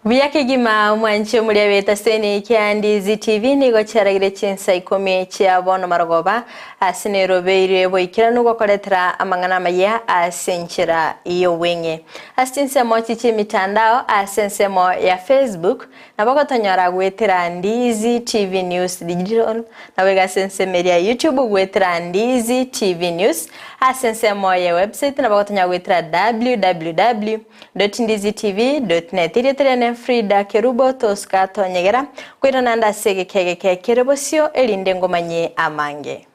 Buya kegima mwanche omoria b'etaseni kia Ndizi TV nigo chiaragire chinsa ikomi chia bono marogoba ase nerobeirwe boikeranu gokoretera amang'ana amaya ase enchera y'obweng'e. Ase chinsemo chi chi'emitandao ase ensemo ya Facebook nabo gotonyora goetera Ndizi TV News Digital naboigo ase ensemo eria ya YouTube goetera Ndizi TV News ase ensemo ya website nabo gotonyora goetera www. Ndizitv. Net Erieta riane Frida Kerubo Tosca Tonyegera, nkoirana ande ase egeka egeke kere bosio erinde ngomanye amange.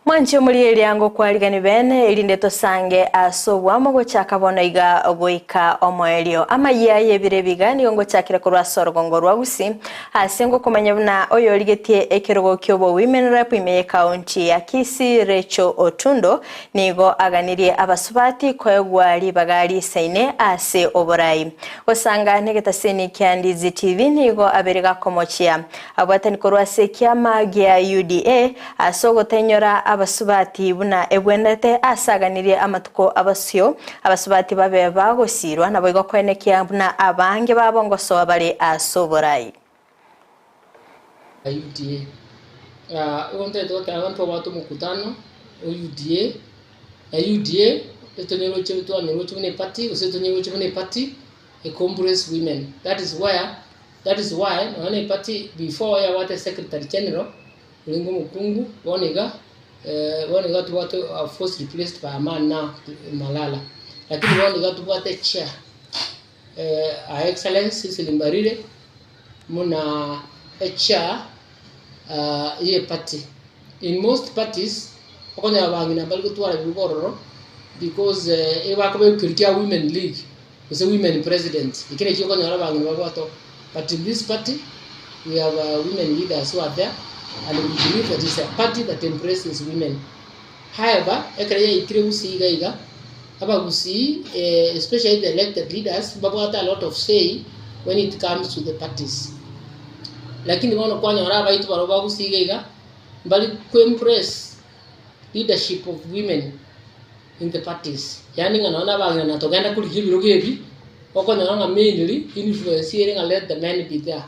Mwanche omorieria ngokwarigani bene, erinde tosange ase obwamo gochaka bono iga goika omoerio. Amayia y'ebiro ebiga nigo ngochakera korwa ase orogongo rwa Gusii, ase ngokomanya buna oyorigetie ekerogo ki'obo Women Rep ime y'ekaunti ya Kisii Rachel Otundo nigo aganirie abasubati koegwa ribaga risaine ase oborai. Gosanga negetaseni kia Ndizi TV nigo abere gakomochia abwatani korwa ase ekiama gia UDA Ase ogotenyora abasubati buna ebwenerete ase aganirie amatuko abosio, abasubati babe bagosiirwa, naboigo koenekia buna abange babo ngosoa bare ase oborai. UDA. Igo ntagete goteba ng'a ntwabwate omokutano o UDA, na UDA etonyeroche twanyeroche buna eparty gose etonyeroche buna eparty e-embrace women. That is where that is why nonya na eparty before yabwate secretary general. Orenge omokungu, bono iga, bono iga tobwate of course replaced by a man now, Malala. Lakini bono iga tobwate chair, Her Excellency Cecily Mbarire, buna echair ye eparty. In most parties, okonyora abang'ina mbari gotwara ebirogo ororo because ebakoba keria kia women league gose women president, ekio nakio okonyora abang'ina babwate oo. But in this party, we have women leaders who are there and we believe that it's a party that embraces women. However, ekero yaikire gusii iga iga, abagusii especially the elected leaders mbabwate a lot of say when it comes to the parties. Lakini bono kwanyora abaito barobwo ba gusii iga iga, mbari ko embrace leadership of women in the parties, yaani ng'a nonya na abang'ina na togenda korigia ebirogo ebi, okonyora ng'a mainly influence ere ng'a let the men be there.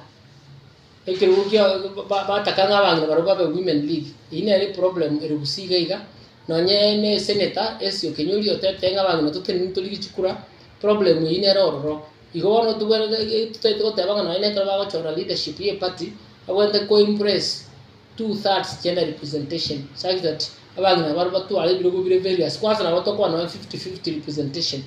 Ekerogo kia ba bataka ng'a abang'ina barobwo babe women league, eyio nere eproblem ere gusii iga iga, nonye na esenator Essie Okenyuri otebete ng'a abang'ina toteneni torigie chikura, problem eyio nere ororo. Igo bono tobwenerete totaete goteba ng'a nonye ekero bagochora leadership ya eparty, babwenerete ko embrace two thirds gender representation such that abang'ina baria batware ebirogo bire various kwanza nabo tokwana nonye 50-50 representation.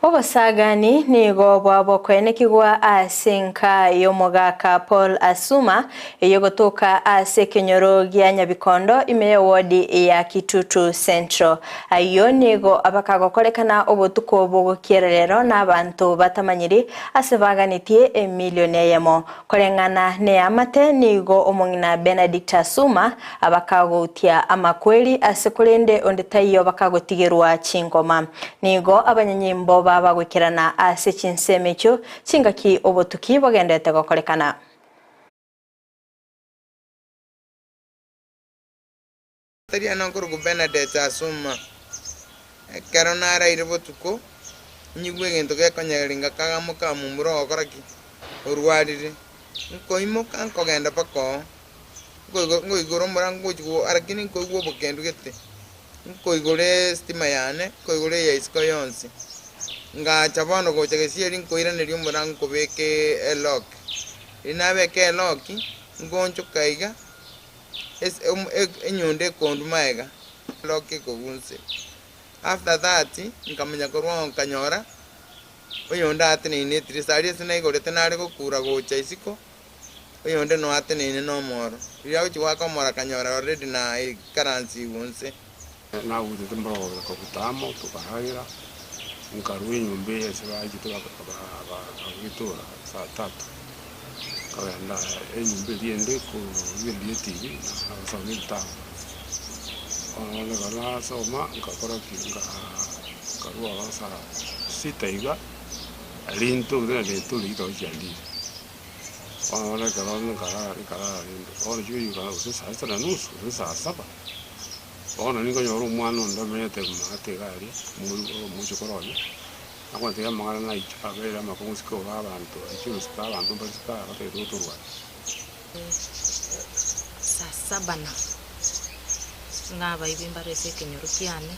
Obosagani nigo bwabokoenekigwa ase enka y'omogaka Paul Asuma eyogotoka ase ekenyoro gia Nyabikondo ime y'ewodi ya Kitutu Central. Ayio nigo abakagokorekana obotuko bw'ogokiererero n'abanto batamanyiri ase baganetie emilioni eyemo. Koreng'ana neamate nigo omong'ina Benedict Asuma abakagoutia amakweri ase korende onde taiyo bakagotigerwa chingoma. Nigo abanyanyimbo babagoikerana ase chinsemo echio chingaki obotuki bogenderete gokorekana. Tari nokorokwa Bernadette Asuma. Ekero naraire botuko, nyigwe egento gekonyegeria ngakaga mokamomura ogokora ki? Orwarire. Nkoimoka nkogenda mpaka oo, nkoigora omorango ngochia go lakini nkoigwa obokendu gete, nkoigora estima yane, nkoigora eya isiko yonsi. Ngacha bono gocha gesieri nkoiraneria omorango nkobeka elock. Riria nabeka elock, nkoonchoka iga. enyundo ekondwa magega, lock ekogunse. After that, nkamanya korwa oo nkanyora oyonde ateneine etirisa aria ase naigorete nare gokura gocha isiko, oyonde noo ateneine na omoro. Riria agochia goaka omoro akanyora already naikaransigwe inse. Nagutete mbororo bakabuta amo, tokaragera, nkarua enyomba eye ase bachete bakagetora saa tatu, nkagenda enyomba eria ende korigereria etibi na gosoma ebitabu. Bono ekero nasoma nkakora ki, nkarua ororo saa sita iga, rintwe gose na desturi chikaba chiandire. Bono bono ekero nkarara nkarara rende, bono chigoika gose saa sita na nusu, gose saa saba, bono ninkonyora omwana onde omenyete maate iga aria, omochokoro one, agontebia amang'ana naiche abeire amakong'u isiko iga abanto, aichire isiko abanto mbare isiko aa batagete gotorwania. Saa saba na ng'a abaibi mbare ase ekenyoro kiane,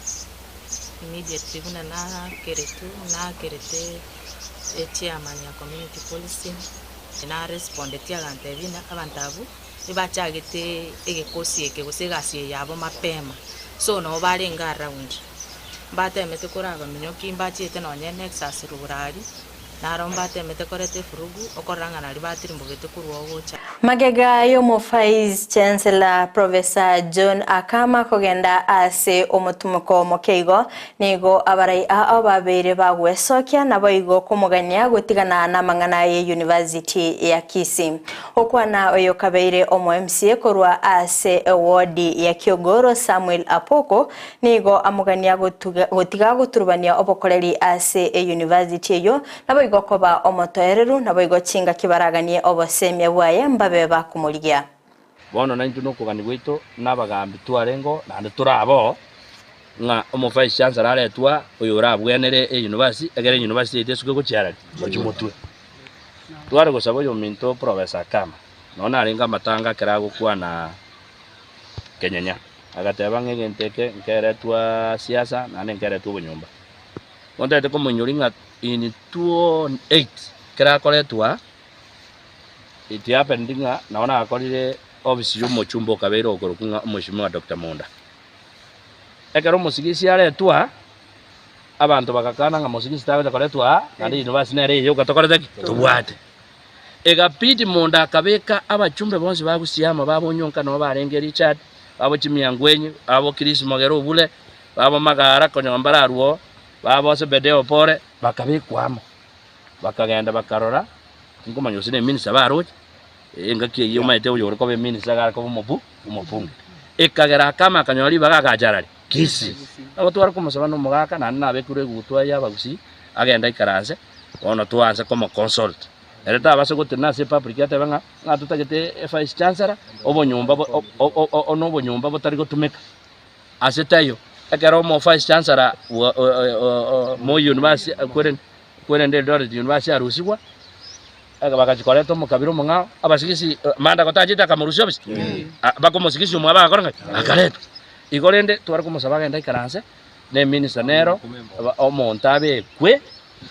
immediately buna nakeretwe, nakerete echairman ya community policing, narespondeti agantebia ng'a abanto abwo ebachagete egekosi eke gose egasi eye yabo mapema, so nabo barenge around. Mbatemete korabaminyokia mbachiete nonye Nexus rogoro aria. Naro mbateemete koreta efurugu, okorora ng'a nario batirimbogete korwa oo gocha. Magega y'omo-Vice Chancellor Professor John Akama kogenda ase omotumoko omoke igo, nigo abarai ao babeire bagwesokia naboigo komogania gotigana namang'ana ye University ya Kisii. Okwana oyo kabeire omo MCA korwa ase ewodi ya Kiogoro Samuel Apoko Nigo amogania gotiga goturubania obokoreri ase eyunivasiti eyio, naboigo koba omotoereru, naboigo chingaki baraganie obosemia bwaye mbabe bakomorigia. Bono naintwe nokogania gwaito nabagaambi twarengeo, naende tore aboo, ng'a omo-vice chancellor aretwe aa, oyo orabwenere eyunivasiti, egere eyunivasiti yaito esuke gochia arari? Gochia motwe. Tware gosaba oyominto Professor Akama, nonya narenge amatanga ekero agokwana kenyenya. Agateba ng'a egento eke nkeretwa siasa naende nkeretwa obonyomba. Bono ntagete komoinyoria ng'a in 2008 ekero akoretwa aa, it happened ng'a nabo nakorire ofisi ya omochumba okabeire okorokwa ng'a omweshimiwa Doctor Monda. Ekero omosigisi aretwa aa, abanto bagakana ng'a mosigisi tagocha koretwa aa naende university nere eye yoka tokorete ki? Tobwate. Egabidi monda akabeka abachumbe bonsi ba Gusiama babo onyonka nabo barenge Richard, babo Chimiangwenyi, babo Chris Mogere Obure, babo Magara konya mbararwo oo, babo Zebedeo Opore, bakabekwa amo, bakagenda bakarora, tinkomanya gose neminista baroche, engaki eyio omanyete oyore koba eminista iga are koba omobu omobunge. Ekagera akama akanyora ribaga agacha arari Kisii. Nabo tware komosaba na omogaka naende nabekirwe egutwa y'abagusii, agende aikaranse, bono twanse komoconsult. Ere tabasa gotenena ase epublic atebe ng'a ng'a totagete evice chancellor, obonyomba bo o na obonyomba botari gotumeka. Ase taiyo, ekero omo vice chancellor bwa Moi University kwerende kwerende Eldoret University arusigwa, eke bagachia koreta omokabira omong'ao, abasigisi manda gotachete akamorusia obisi, mpaka omosigisi omwabo agakora ng'aki? Akaretwa. Igo rende tware komosaba agende aikaranse, na eminister nero, omonto abekwe.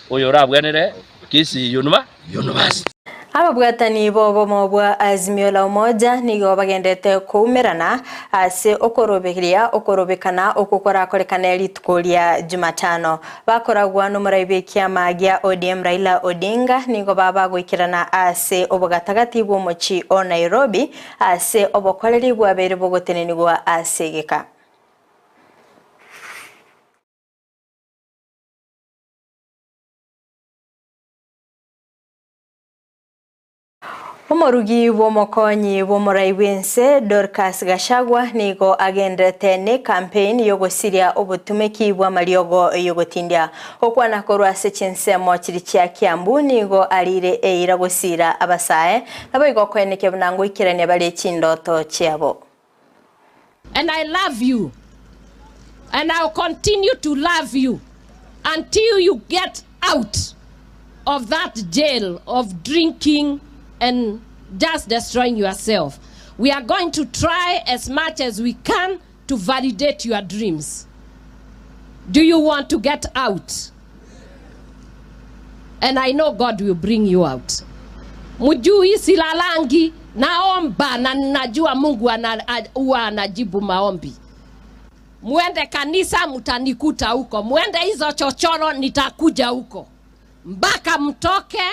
Oyorabwenere Kisii University. Ababwatani b'obomo bwa Azimio la Umoja nigo bagendete koumerana ase okoroberia okorobekana okwo korakorekane rituko ria Jumatano. Bakoragwa nomorai bw'ekiama gia ODM Raila Odinga nigo baba goikerana ase obogatagati bw'omochie o Nairobi ase obokoreri bwabeire bogotenenigwa ase egeka. Omorugi bw'omokonyi bw'omorai bw'ense Dorcas Gachagua nigo agenderete n'ecampaign y'ogosiria obotumeki bw'amariogo y'ogotindia. Gokwana korwa ase chinsemo chiria chia Kiambu nigo arire eira gosiira abasae naboigo koenekia buna ngoikerania bare chindoto chiabo. And I love you and I'll continue to love you until you get out of that jail of drinking and just destroying yourself. We are going to try as much as we can to validate your dreams. Do you want to get out? And I know God will bring you out. Mjui silalangi, naomba na ninajua Mungu huwa anajibu maombi. Muende kanisa mtanikuta huko, muende hizo chochoro nitakuja huko, mpaka mtoke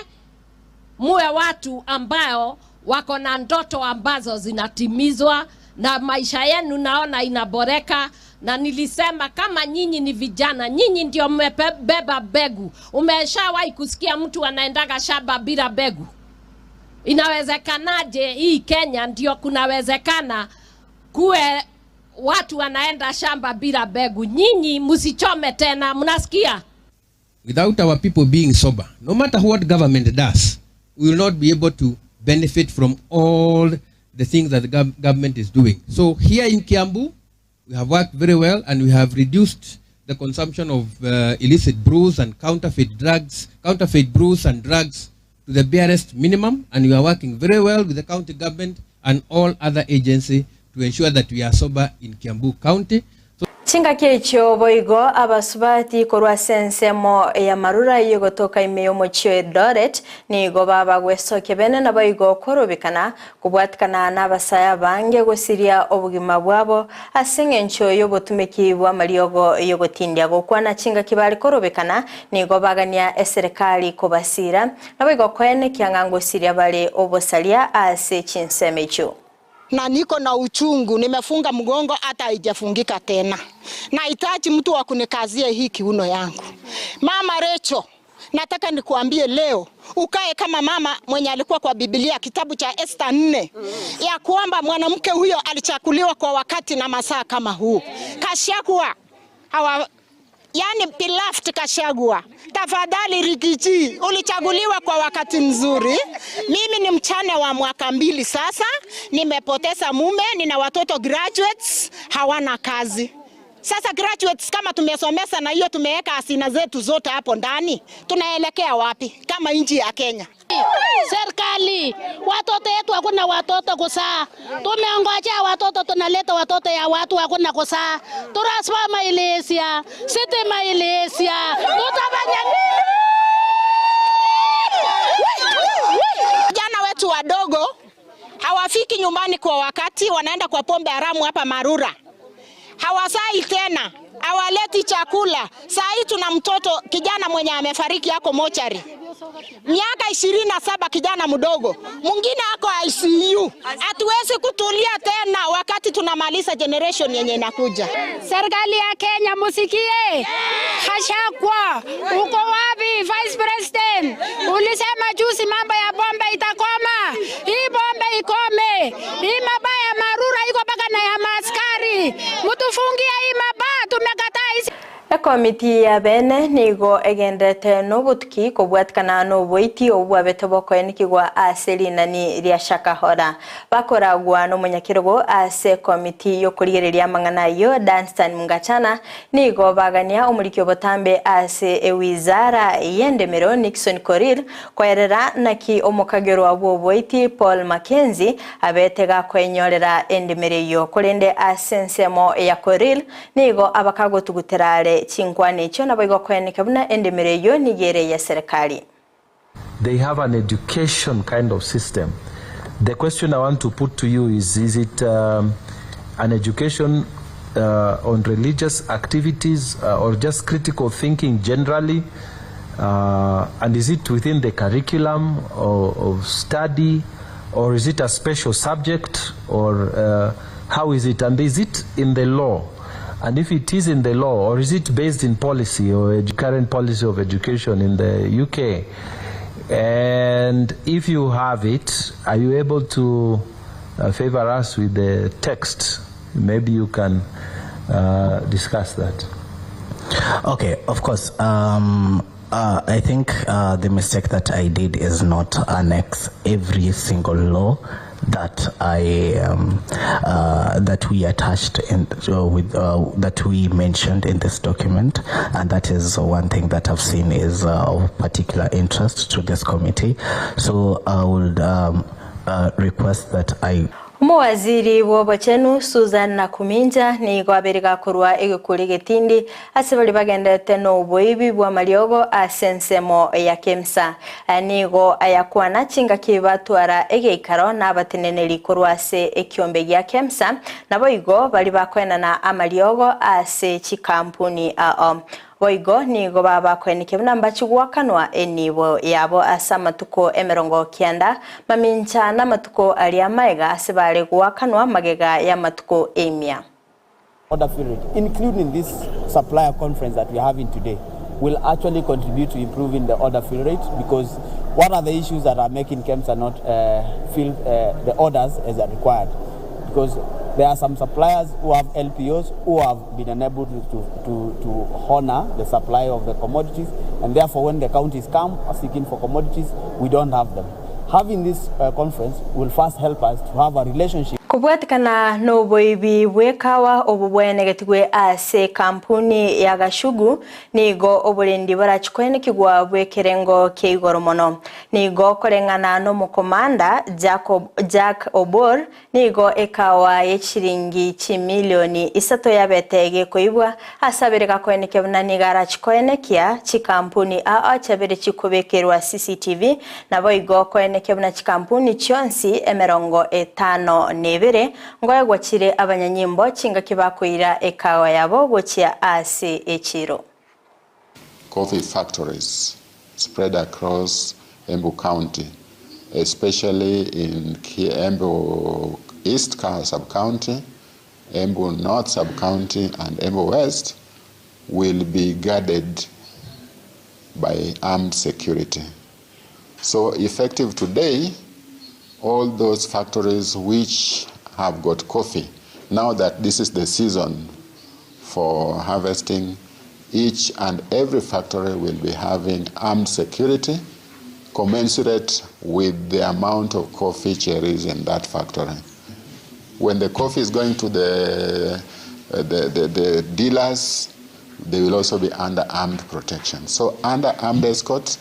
muwe watu ambao wako na ndoto ambazo zinatimizwa na maisha yenu naona inaboreka. Na nilisema kama nyinyi ni vijana, nyinyi ndio mmebeba mbegu. Umeshawahi kusikia mtu anaendaga shamba bila mbegu? Inawezekanaje hii Kenya ndio kunawezekana kuwe watu wanaenda shamba bila mbegu? Nyinyi msichome tena, mnasikia? Without our people being sober, no matter what government does, we will not be able to benefit from all the things that the government is doing. So here in Kiambu, we have worked very well and we have reduced the consumption of illicit brews and counterfeit drugs, counterfeit brews and drugs to the barest minimum. And we are working very well with the county government and all other agencies to ensure that we are sober in Kiambu County. So Chingaki echio boigo abasubati korwa ase ensemo ya Marura y'ogotoka ime y'omochie o Eldoret nigo babagwesokia bene naboigo korobekana kobwatikana n'abasae abange gosiria obogima bwabo ase eng'encho y'obotumeki bw'amariogo y'ogotindia gokwana chingaki bare korobekana nigo bagania eserekari kobasira naboigo koenekia ng'a ngosiria bare obosaria ase chinsemo echio. Na niko na uchungu, nimefunga mgongo hata haijafungika tena. Nahitaji mtu wa kunikazia hii kiuno yangu. Mama Recho, nataka nikuambie leo ukae kama mama mwenye alikuwa kwa Biblia kitabu cha Esther 4 ya kwamba mwanamke huyo alichakuliwa kwa wakati na masaa kama huu. Kashagwa hawa yani Pilaft Kashagwa, tafadhali Rigiji, ulichaguliwa kwa wakati mzuri. Mimi ni mchane wa mwaka mbili sasa, nimepoteza mume, nina watoto graduates hawana kazi. Sasa graduates kama tumesomesa na hiyo tumeweka hazina zetu zote hapo ndani, tunaelekea wapi kama nchi ya Kenya? Serikali, watoto yetu hakuna watoto kusaa. Tumeongojea watoto, tunaleta watoto ya watu hakuna kusaa. Transformer iliisha, sitima iliisha, tutafanya nini? Vijana wetu wadogo hawafiki nyumbani kwa wakati, wanaenda kwa pombe haramu hapa Marura. Hawazai tena, hawaleti chakula. Saa hii tuna mtoto kijana mwenye amefariki yako mochari miaka 27, kijana mdogo mwingine ako ICU. Hatuwezi kutulia tena wakati tunamaliza generation yenye inakuja. Serikali ya Kenya musikie. Gachagua, uko wapi Vice President? Ulisema juzi mambo ya pombe itakoma. Hii pombe ikome. Hii mabaa ya Marura iko mpaka na ya maaskari. Mtufungie hii mabaa, tumekataa hizi. Ekomiti ya bene nigo egendete nobotuki kobwatikana noboiti obwabete bokoenikigwa ase rinani ria Shakahola bakoragwa nomonyakerogo ase ekomiti yokorigereria amang'ana ayio Danstan Mungachana nigo bagania omoriki obotambe ase ewizara y'endemero Nixon Korir koerera naki omokagerwa bwa oboiti Paul Mackenzie abete gakoenyorera endemero eyio korende ase ensemo ya Korir nigo abakagotugutera are chinkwana echio nabo igokoeneka buna endemero eyio nigo ere ya serikali. They have an education kind of system. The question I want to put to you is, is it an education on religious activities or just critical thinking generally? And is it within the curriculum of study, or is it a special subject, or how is it? And is it in the law? And if it is in the law, or is it based in policy or current policy of education in the UK? And if you have it, are you able to favor us with the text? Maybe you can discuss that. Okay, of course. I think the mistake that I did is not annex every single law that I that we attached in with that we mentioned in this document, and that is one thing that I've seen is of particular interest to this committee. So I would request that I Omowaziri bw'obochenu Susan Nakuminja nigo abere gakorwa egekuri getindi ase bari bagendete n'oboibi bwa mariogo ase ensemo ya Kemsa nigo ayakwana chingaki batwara egeikaro n'abateneneri korwa ase ekiombe gia Kemsa nabo igo bari bakoenana amariogo ase chikampuni ao boigo nigo babakwenike buna mbachigwakanwa enibo yabo ase amatuko emerongo kianda mamincha na amatuko aria maega ase bare gwakanwa magega ya matuko emia. Order fill rate, including this supplier conference that we are having today, will actually contribute to improving the order fill rate, because what are the issues that are making KEMSA not fill the orders as are required? Because there are some suppliers who have LPOs who have been unable to honor the supply of the commodities, and therefore when the counties come seeking for commodities, we don't have them. Having this uh, conference will first help us to have a relationship. Kobwatikana noboibi bw'ekawa obo bwaenegetigwe ase ekampuni ya Gashugu, nigo oborendi borachikoenekigwa bw'ekerengo kia igoro mono. Nigo koreng'ana nomokomanda Jacob Jack Obor, Nigo ekawa ye chiringi chimilioni isato yabete gekoibwa ase abere gakoenekia buna nigo arachi koenekia chikampuni ao chiabere chikobekerwa CCTV, naboigo koenekia buna chikampuni chionsi emerongo etano na ebere ngoegwa chire abanyanyimbo chingaki bakoira ekawa yabo gochia ase echiro. Coffee factories spread across Embu County, especially in Embu East sub-county, Embu North sub-county and Embu West will be guarded by armed security. So effective today, all those factories which have got coffee, now that this is the season for harvesting, each and every factory will be having armed security commensurate with the amount of coffee cherries in that factory. When the coffee is going to the, uh, the, the, the dealers, they will also be under armed protection. So under armed escort,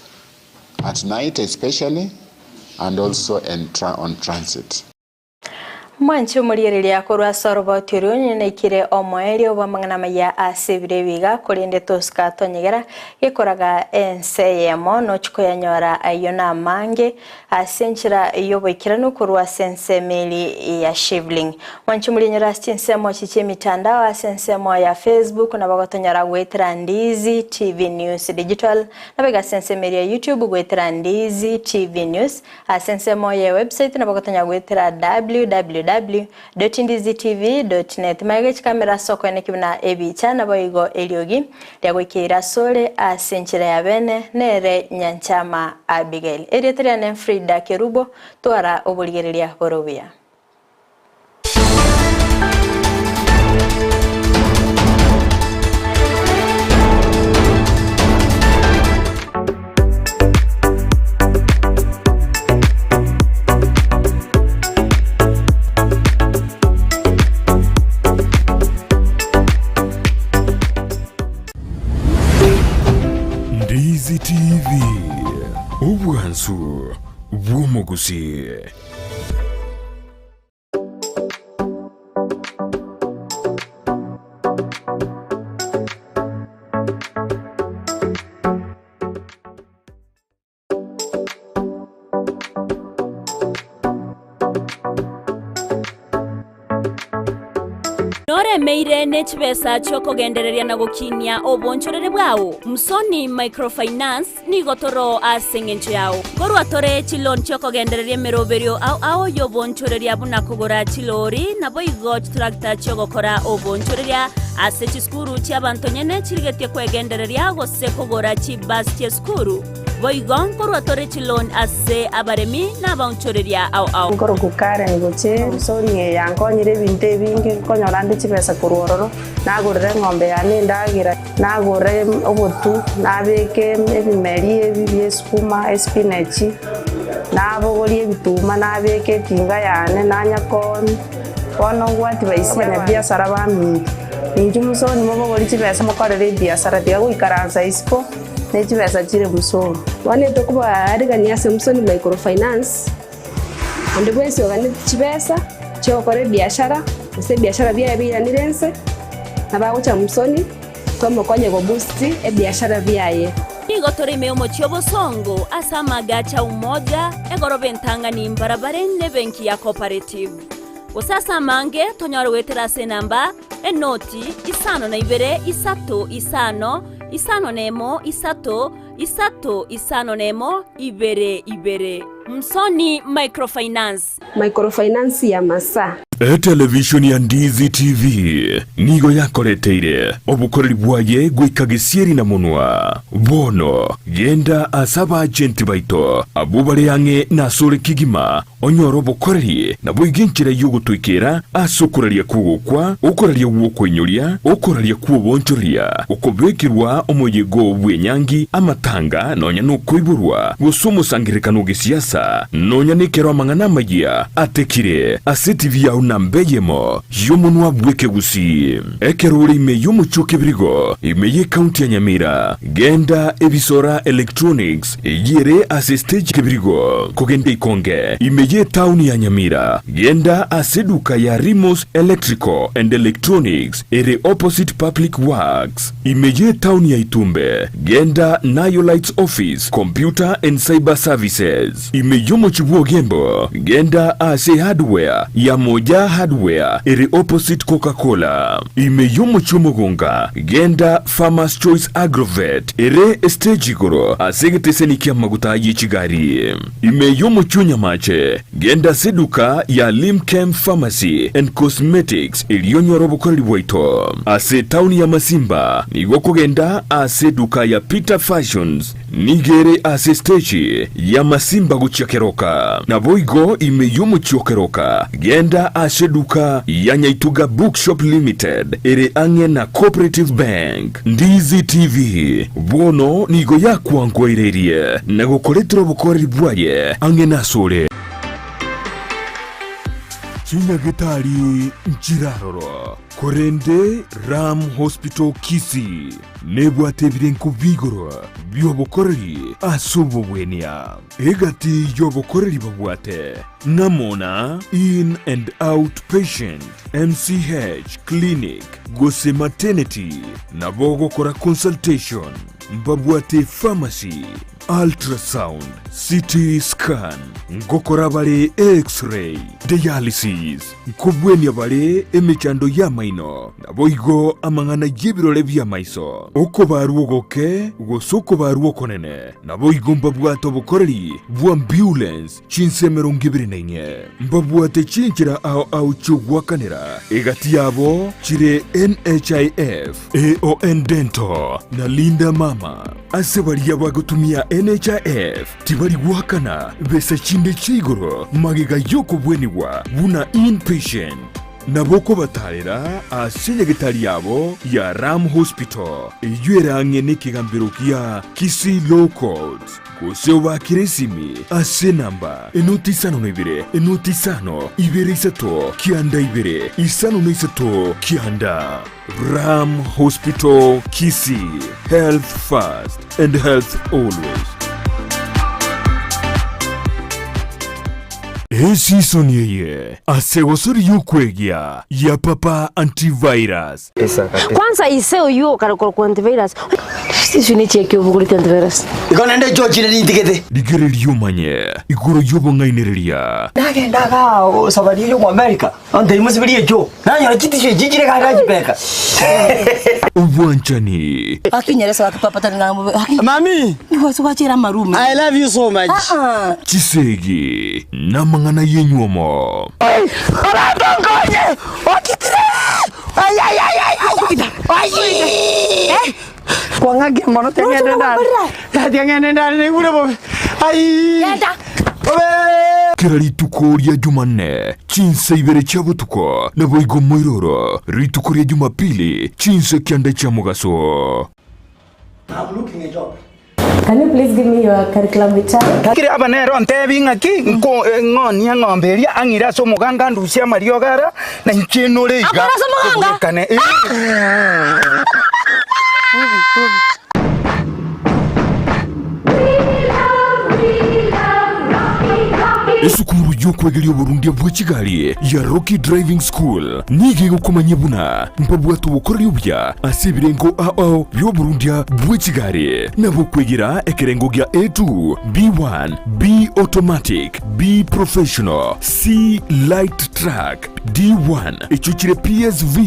at night especially, and also in tra on transit. Mwanche omoriereria korwa ase oroboti oria onye naikire omoerio bw'amang'ana amaya ase ebiro ebi iga, korende tosika tonyegera gekoraga ense eyemo, nochia koyanyora ayio namange ase enchera y'oboikeranu korwa ase ensemo eria ya Shivling. Mwanche omorienyore ase chinsemo echi chi'emitandao ase ensemo ya Facebook nabo gotonyora goetera Ndizi TV News Digital, Nabo ase ensemo eria ya YouTube goetera Ndizi TV News. Ase ensemo ye website nabo gotonya goetera www.ndizitv.net. Magega chikamera ase okoeneki buna ebicha naboigo eriogi riagoikeire asore ase enchera ya bene nere Nyanchama Abigail. Erieta riane Frida Kerubo, twara oborigereria bore obuya. Ndizi TV, obwansu bw'omogusii. Noremeire ne chibesa chi'okogendereria na gokinia obonchoreri bwao? Msoni Microfinance Nigo toro ase engencho yao. Nkorwa tore chiloan chi'okogendereria emeroberio ao ao y'obonchoreria buna kogora chilori, naboigo chitrakta chi'ogokora obonchoreria ase chisukuru chi'abanto nyene chirigetie kwegendereria gose kogora chibus chi'esukuru. Boigo nkorwa tore chiloan ase abaremi na abaonchoreria ao ao. Nkorokwa Karen gochia ensoni eye yankonyire ebinto ebinge, nkonyora nde chibesa korwa ororo, nagorera eng'ombe yane endagera. Nagore obotu, nabeke ebimeri ebi bi'esukuma, espinachi, nabogorie ebituma, nabeke etinga yane, nanya kooni. Bono ngwati baisia abanyabiasara baminto, Inchuo mosoni mobogorie chibesa mokorere ebiasara, tiga goikaransa isiko ne chibesa chire mosoni. Bono etokobaarigania ase Musoni Microfinance, onde bwensi oganeti chibesa chi'ogokora ebiashara, gose ebiashara biaye biiranire inse, nabo agocha Musoni. Tomokonye go-boost ebiashara biaye. Nigo tore ime y'omochie obosongo ase amagacho a Umoja, egoroba entang'ani mbarabare n'ebenki ya Cooperative. Gose ase amange tonyore goetera ase enamba, enoti, isano na ibere, isato, isano, isano na emo, isato, isato, isano na emo, ibere, ibere. Msoni Microfinance. Microfinance ya Masaa. Etelevishoni ya Ndizi TV nigo yakoreteire obokoreri bwaye goika gesieri na monwa. Bono genda ase abaagenti baito abwo bare ang'e nasore kegima onyore obokoreri naboigo enchera y'ogotoikera ase okoraria kw'ogokwa, okoraria gw'okoinyoria, okoraria kw'oboonchoreria, okobekerwa omoyega bw'enyangi, amatanga, nonya nokoiborwa, gose omosangererekano o gesiasa, nonya nekero amang'ana amayia atekire ase etibi yao namba eyemo y'omonwa bw'ekegusii. Ekero ore ime y'omochie o Kebirigo, ime y'ecounty ya Nyamira, genda Ebisora Electronics eyio ere ase stage Kebirigo, kogenda Ikonge, ime y'etaoni ya Nyamira, genda ase eduka ya Rimos Electrical and Electronics ere opposite Public Works, ime y'etaoni ya Itumbe, genda Nayo Lights Office, Computer and Cyber Services. Ime y'omochie bw'Ogembo, genda ase Hardware ya Moja Hardware ere opposite Coca Cola. Ime y'omochie Omogonga, genda Farmers Choice Agrovet ere estage igoro ase egeteseni ki'amaguta ye chigari. Ime y'omochie o Nyamache, genda ase eduka ya Limchem Pharmacy and Cosmetics erio onyore obokoreri bwaito. Ase etaoni ya Masimba, nigo okogenda ase eduka ya Peter Fashions Nigo ere ase esteji y'amasimba gochia keroka. Naboigo ime y'omochie o keroka, genda ase eduka ya Nyaituga Bookshop Limited ere ang'e na Cooperative Bank. Ndizi TV bono nigo yakwankoireirie na gokoretera obokoreri bwaye ang'e nasore. Chinyagetari nchiraroro, korende Ram Hospital Kisii nebwate ebirenko bi'igoro bi'obokoreri ase obogwenia. Egati y'obokoreri babwate ng'amo na In and Out Patient, MCH Clinic gose Maternity, nabo ogokora consultation, mbabwate pharmacy, Ultrasound, CT scan, ngokora bare X-ray, dialysis, nkobwenia bare emechando y'amaino, naboigo amang'ana y'ebirore bi'amaiso, okobarwa ogoke gose okobarwa okonene, naboigo mbabwate obokoreri bw'ambulance chinse 24. Mbabwate chinchera ao ao chi'ogoakanera, egati yabo chire NHIF, AON Dental, na Linda Mama. Ase baria bagotumia NHIF tibari goakana besa chinde chia igoro magega y'okobwenigwa buna inpatient. Nabo okobatarera ase nyagetari yabo ya Ram Hospital eyio ere ang'e nekegambero gia Kisii Law Courts gose obakere esimi ase enamba enoti isano na ibere enoti isano ibere isato kianda ibere isano na isato kianda. Ram Hospital Kisii, health first and health always. Esisoni eye ase gosori y'okwegia ya Papa Antivirus. Kwanza ise oywo okare korokwa antivirus. Tissue ne chiaki obogoreti antivirus. Igo naende George nintigete. Rigereria omanye igoro y'obong'ainereria. Nagenda igaa safari eye oko America. Onte imosibirie echoo, nanyora chitisio echi chire gari nachibeka. Obwanchani. Gaki nyeresa gaki papa tari ng'a bobe gaki. Mami. Nigo ase gwachera amarume. I love you so much. Ah ah. Chisegi namang'ana y'enywomo. Abanto nkonye! Okitire! Ai ai ai ai ai! Ai! Kwang'akia mono tiang'ende ndare. Tiang'ende ndare naigure bobe. Ai! Bobe! Kera rituko ria Jumanne, chinsa ibere chia botuko, naboigo moiroro, rituko ria Jumapili, chinsa kianda chia mogaso. I'm looking a job. Can you please give me your curriculum vitae? Gaki Rahaba nere ontebi ng'aki, nko ng'onie eng'ombe eria, ang'ire ase omoganga andusie amariogo ara, na inche nore iga. Akore ase omoganga? Kobwekane, eh. Esukuru y'okwegeria oborundia bwe chigari ya Rocky Driving School nigo egokomanyia buna mbabwate obokoreri obuya ase ebirengo ao ao bi'oborundia bwe chigari, nabo okwegera ekerengo gia A2, B1, B Automatic, B Professional, C Light Truck, D1 echio chire PSV,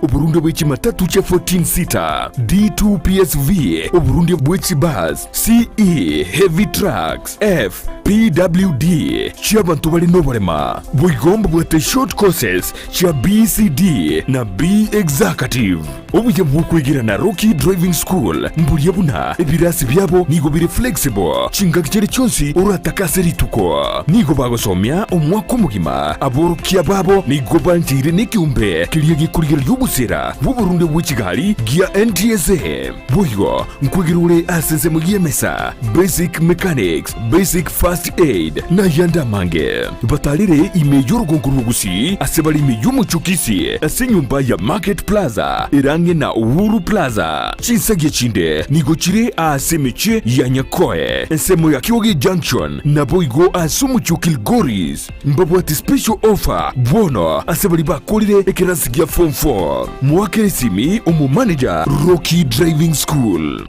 oborundia bwe chimatatu chia 14 seater, D2 PSV, oborundia bwe chibus, CE Heavy Trucks, F, PWD. chi'abanto bare noborema. Boigo mbabwate short courses chia BCD na B Executive. Obuya bw'okwegera na Rocky Driving School mboria buna ebirasi biabo nigo bire flexible chingaki chiria chionsi oratake ase rituko. Nigo bagosomia omwaka omogima. Aborokia babo nigo bancheire nekeombe keria gekorigereria obosera bw'oborunde bwe chigari gia NTSA. Boigo nkwegera ore ase ensemo y'emesa, basic mechanics, basic first aid, na ayande amange. Batarere ime y'orogongo rwa Gusii ase bare ime y'omochie o Kisii ase enyomba ya Market Plaza ere ang'e na Uhuru Plaza. Chinsagia chinde nigo chire aase emechie ya Nyakoe, ensemo ya Kioge Junction, naboigo ase omochie o Kilgoris. Mbabwate special offer bono ase baria bakorire ekerasi gia form 4. Moakere esimi omomanager Rocky Driving School.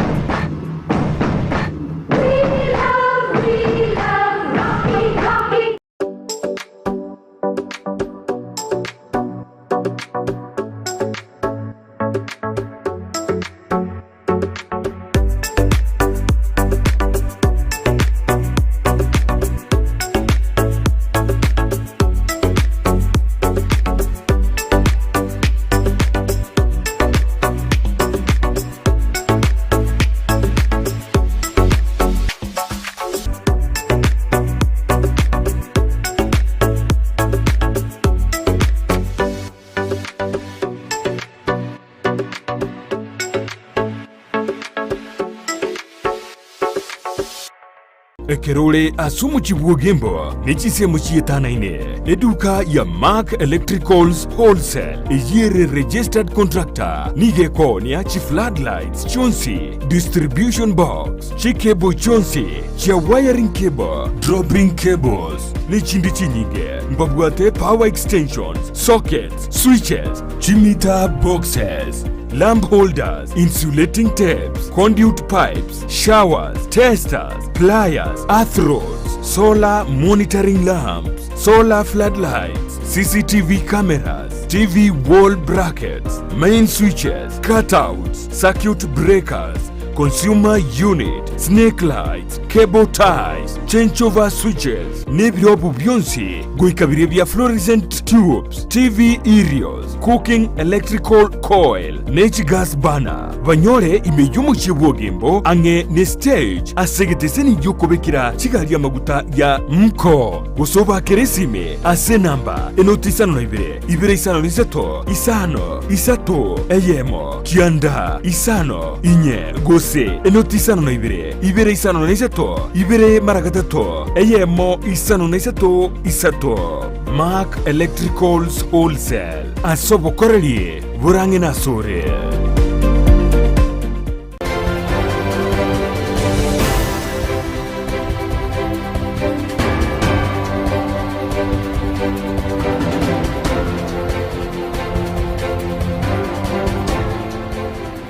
Ekero ore ase omochie bw'Ogembo ne chinsemo chietanaine, eduka ya Mark Electricals Wholesale eyio ere registered contractor nigo ekoonia chi floodlights chionsi, distribution box, chicable chionsi chia wiring cable, dropping cables ne chinde chinyinge. Mbabwate power extensions, sockets, switches, chimeter boxes, lamp holders, insulating tapes, conduit pipes, showers, testers, pliers, earth rods, solar monitoring lamps, solar floodlights, CCTV cameras, TV wall brackets, main switches, cutouts, circuit breakers, consumer unit, snake lights, cable ties, changeover switches, nebirobu bionsi goika biria bia fluorescent tubes, TV aerials, cooking electrical coil, ne chigas burner. Banyore ime y'omochie bw'Ogembo ang'e ne stage ase egeteseni gi'okobekera chigari amaguta ya Mko. Gose obakere esime ase enamba enoti isano na ibere, ibere isano na isato, isano, isato, eyemo, kianda, isano, inye, gose enoti isano na ibere, ibere isano na isato, ibere mara gatato, eyemo, isano na isato, isato. Mark Electricals Wholesale, ase obokoreri borang'e nasore.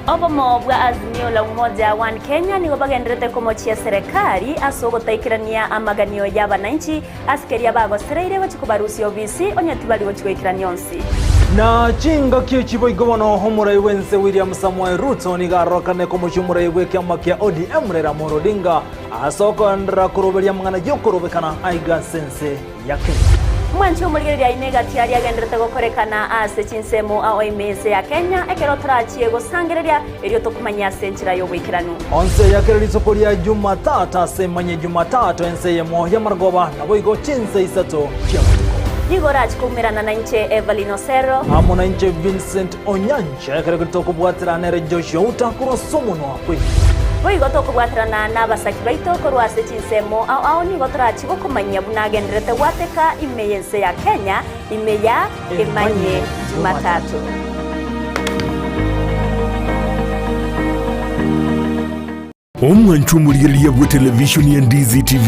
Obomo bwa Azimio la Umoja One Kenya nigo bagenderete komochia serekari ase ogotaikerania amaganio y'abananchi ase keria bagosereire gochia kobarusia obisi onye tibari gochia goikerania onsi. Na chingaki echi boigo bono omorai bw'ense William Samoei Ruto nigo arorokane komochia omorai bw'ekiama kia ODM Raila Amolo Odinga ase okoenderera koroberia amang'ana y'okorobekana aiga ase ense ya Kenya. Mwanche omorigereria aino egati aria agenderete gokorekana ase chinsemo ao ime ense ya Kenya ekero torachie gosangereria erio tokomanye ase enchera y'oboikeranu. Onse ya kera rituko ria Jumatatu ase emanye Jumatatu ense eyemo y'amarogoba, naboigo chinse isato chi'amatuko. Nigo orache koumerana nainche Evelyn Osero. Amo nainche Vincent Onyancha, ekero ekio tokobwaterana nere Joshua Outa korwa ase omonwa bw'ebibe. Boigo tokobwaterana nabasaki baito korwa ase chinsemo ao ao nigo torachi gokomanyia buna agendererete gwateka ime y'ense ya Kenya ime ya Emanye Jumatatu. Omwancho omorigereria bwe televishoni ya Ndizi TV.